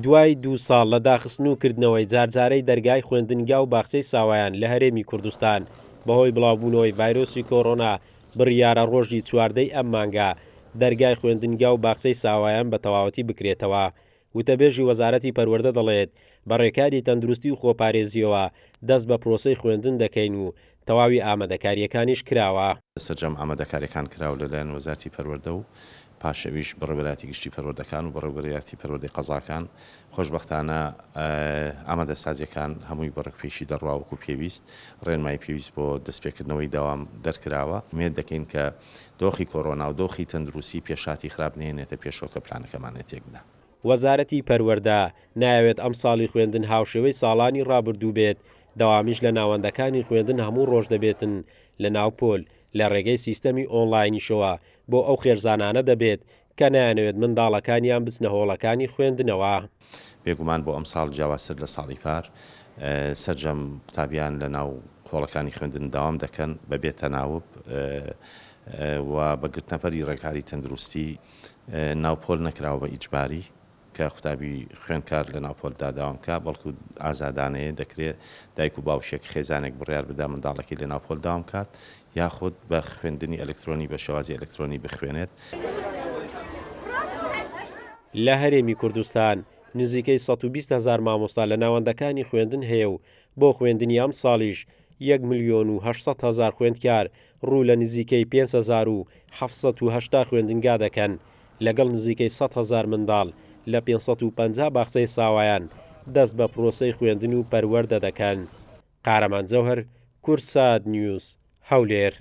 دوای دوو ساڵ لە داخستن و کردنەوەی جارجارەی دەرگای خوێندنگا و باخچەی ساوایان لە هەرێمی کوردستان بەهۆی بڵاوبوونەوەی ڤایرۆسی کۆرۆنا بڕیارە ڕۆژی 14 ی ئەم مانگە دەرگای خوێندنگا و باخچەی ساوایان بە تەواوەتی بکرێتەوە. وتەبێژی وەزارەتی پەروەردە دەڵێت، بە ڕێکاری تەندروستی و خۆپارێزییەوە دەست بە پرۆسەی خوێندن دەکەین و تەواوی ئامادەکارییەکانیش کراوە. سەرجەم ئامادەکارییەکان کراوە لەلایەن وەزارەتی پەروەردە و پاشئەویش بەڕێوەبەرایەتی گشتی پەروەردەکان و بەڕێوەبەرایەتی پەروەردەی قەزاکان، خۆشبەختانە ئامادەسازییەکان هەمووی بە ڕێکوپێکی دەڕوا وەکو پێویست، ڕێنمایی پێویست بۆ دەستپێکردنەوەی دەوام دەرکراوە، ئومێد دەکەین کە دۆخی کۆرۆنا و دۆخی تەندروستی پێشهاتی خراپ نەهێنێتە پێشەوە کە پلانەکەمانێ تێکبدا. وەزارەتی پەروەردە نایەوێت ئەمساڵی خوێندن هاوشێوەی ساڵانی ڕابردوو بێت، دەوامیش لە ناوەندەکانی خوێندن هەموو ڕۆژ دەبێتن لە ناو پۆل، لە ڕێگەی سیستەمی ئۆنڵاینیشەوە بۆ ئەو خێرزانانە دەبێت کە نایانەوێت منداڵەکانیان بچنە هۆڵەکانی خوێندنەوە. بێگومان بۆ ئەمساڵ جیاوازتر لە ساڵی پار، سەرجەم قوتابیان لە ناو هۆڵەکانی خوێندن دەوام دەکەن بە بێ تەناوب و بە گرتنەبەری ڕێکاری تەندروستی، ناو پۆل نەکراوە بە ئیجباری کە قوتابی خوێندکار لە ناو پۆلدا دەوام بکا، بەڵکو ئازادانەیە، دەکرێ دایک و باوکێک، خێزانێک بڕیار بدا منداڵەکەی لە ناو پۆل دەوام بکات یاخود بە خوێندنی ئەلکترۆنی بە شێوازی ئەلکترۆنی بخوێنێت. لە هەرێمی کوردستان نزیکەی 120 هەزار مامۆستا لە ناوەندەکانی خوێندن هەیە و بۆ خوێندنی ئەمساڵیش یەک ملیۆن و 800 هەزار خوێندکار ڕوو لە نزیکەی 5780 خوێندنگا دەکەن، لەگەڵ نزیکەی 100 هەزار منداڵ لە 550 باخچەی ساوایان دەست بە پرۆسەی خوێندن و پەروەردە دەکەن. قارەمان جەوهەر، کوردسات نیوز، هەولێر.